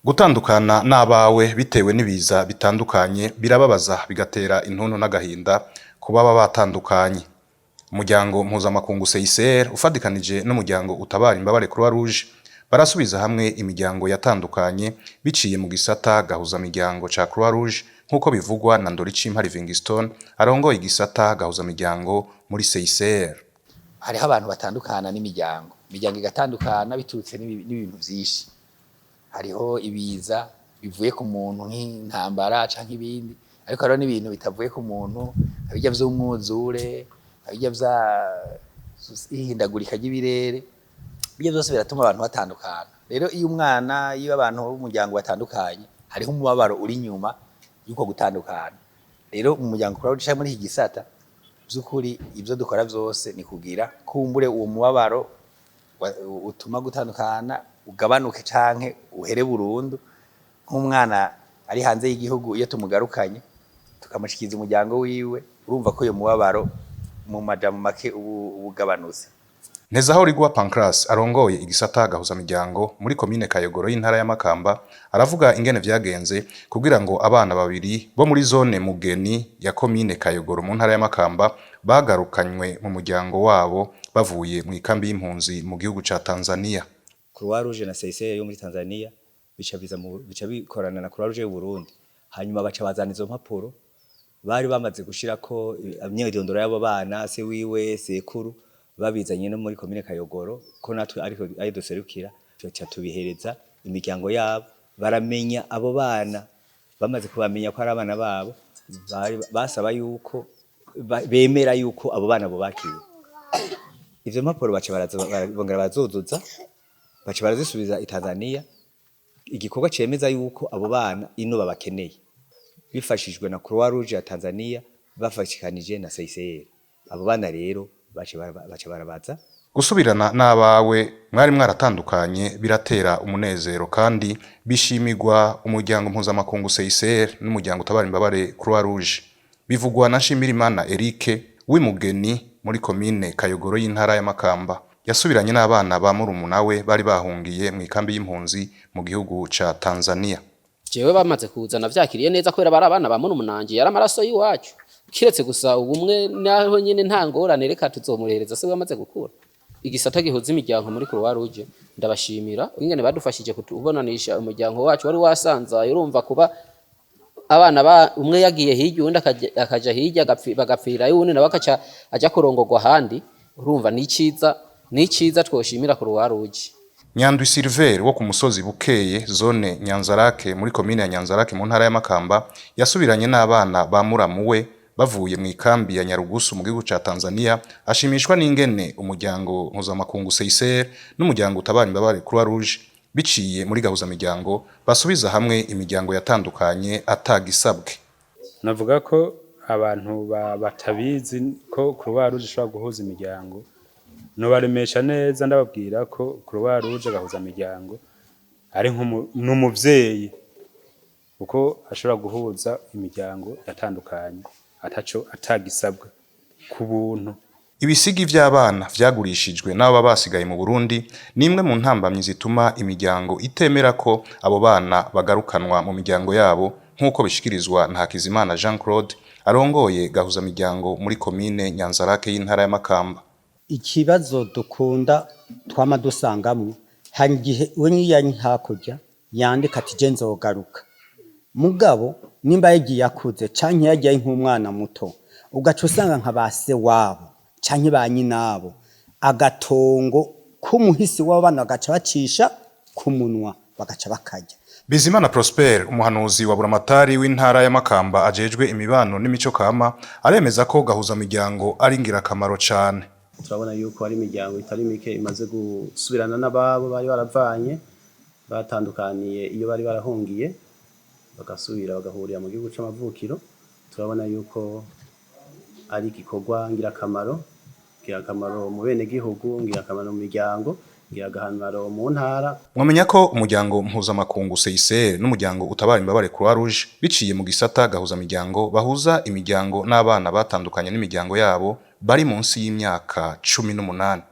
Gutandukana n'abawe bitewe n'ibiza bitandukanye birababaza, bigatera intuntu n'agahinda ku baba batandukanye. Umuryango mpuzamakungu CICR ufadikanije n'umuryango utabara imbabare Croix Rouge barasubiza hamwe imiryango yatandukanye biciye mu gisata gahuzamiryango ca Croix Rouge, nk'uko bivugwa na Ndoricimpa Livingstone arongoye igisata gahuzamiryango muri CICR. Hariho abantu batandukana n'imiryango, imiryango igatandukana biturutse n'ibintu vyinshi. Hariho ibiza bivuye ku muntu nk'intambara canke ibindi, ariko hariho n'ibintu bitavuye ku muntu nka birya vy'umwuzure, nka birya vya ihindagurika ry'ibirere. Ibyo vyose biratuma abantu batandukana. Rero iyo umwana, iyo abantu b'umuryango batandukanye, hariho umubabaro uri inyuma y'uko gutandukana. Rero mu muryango Croix Rouge canke muri iki gisata, vy'ukuri ivyo dukora vyose ni kugira kumbure uwo mubabaro utuma gutandukana ugabanuke canke uhere burundu. Nk'umwana ari hanze y'igihugu, iyo tumugarukanye tukamushikiza umuryango wiwe, urumva ko uyo mubabaro mu majambo make uba ugabanutse. Ntezahorigwa Pancras arongoye igisata gahuzamiryango muri komine Kayogoro y'intara ya Makamba aravuga ingene vyagenze kugira ngo abana babiri bo muri zone Mugeni ya komine Kayogoro mu ntara ya Makamba bagarukanywe mu muryango wabo bavuye mu ikambi y'impunzi mu gihugu ca Tanzania. Croix Rouge na CICR yo muri Tanzania bica biza mu bica bikorana na Croix Rouge y'u Burundi, hanyuma baca bazana izo mpapuro bari bamaze gushirako imyidondoro y'abo bana, se wiwe, sekuru, babizanye no muri komine Kayogoro ko natwe ariko ari duserukira, tuca tubihereza imiryango yabo, baramenya abo bana. Bamaze kubamenya ko ari abana babo, bari basaba yuko bemera yuko abo bana bobakira. Ivyo mpapuro baca baraza bongera bazuzuza, baca barazisubiza i Tanzania, igikorwa cemeza yuko abo bana ino babakeneye, bifashijwe na Croix Rouge ya Tanzania bafashikanije na CICR. Abo bana rero baca barabaza. Gusubirana n'abawe mwari mwaratandukanye biratera umunezero kandi bishimirwa umuryango mpuzamakungu CICR n'umuryango utabara imbabare Croix Rouge. Bivugwa na Nshimirimana Eric w'Imugeni muri komine Kayogoro y'intara ya Makamba, yasubiranye n'abana ba murumuna we bari bahungiye mu ikambi y'impunzi mu gihugu ca Tanzania. Jewe bamaze kuzana vyakiriye neza kubera bari abana ba murumunanje, yari amaraso y'iwacu, kiretse gusa ubumwe naho nyene nta ngorane, reka tuzomuhereza se bamaze gukura. Igisata gihuza imiryango muri Croix Rouge ndabashimira ingene badufashije kutubonanisha umuryango wacu wari wasanzaye. Urumva kuba abana ba umwe yagiye hirya, uwundi akaja hirya, bagapfirayo, uwundi nawe akaca aja kurongorwa ahandi, urumva ni iciza twoshimira Croix Rouge. Nyandwi Silver wo ku musozi Bukeye, zone Nyanzarake muri komine ya Nyanzarake mu ntara ya Makamba, yasubiranye n'abana ba muramu we bavuye mu ikambi ya Nyarugusu mu gihugu ca Tanzania, ashimishwa n'ingene umuryango mpuzamakungu CICR n'umuryango utabara imbabare Croix Rouge biciye muri gahuzamiryango basubiza hamwe imiryango yatandukanye atagisabwe. Navuga ko abantu batabizi ko Croix Rouge ishobora guhuza imiryango, nobaremesha neza ndababwira ko Croix Rouge gahuza miryango ari n'umuvyeyi, kuko ashobora guhuza imiryango yatandukanye ataco atagisabwa, ku buntu. Ibisigi vy'abana vyagurishijwe n'aba basigaye mu Burundi ni imwe mu ntambamyi zituma imiryango itemera ko abo bana bagarukanwa mu miryango yabo, nk'uko bishikirizwa na Hakizimana Jean Claude arongoye gahuzamiryango muri komine Nyanzarake y'intara ya Makamba. Ikibazo dukunda twama dusangamwo, hari igihe we niyo ari hakurya yandika ati: "Je nzogaruka." Mugabo nimba yagiye akuze canke yagiye ari nk'umwana muto, ugaca usanga nka ba se wabo canke ba nyinabo agatongo k'umuhisi w'abana bagaca bacisha ku munwa, bagaca bakarya. Bizimana Prosper, umuhanuzi wa buramatari w'intara ya Makamba ajejwe imibano n'imico kama, aremeza ko gahuzamiryango ari ingirakamaro cane. Turabona yuko hari imiryango itari mike imaze gusubirana n'ababo bari baravanye, batandukaniye iyo bari barahungiye, bagasubira bagahurira mu gihugu c'amavukiro. Turabona yuko ari igikorwa ngirakamaro mu bene gihugu, ngirakamaro mu miryango, ngirakamaro mu ntara. Mwamenya ko umuryango mpuzamakungu CICR n'umuryango utabara imbabare Croix Rouge biciye mu gisata gahuzamiryango bahuza imiryango n'abana batandukanye n'imiryango yabo bari munsi y'imyaka 18.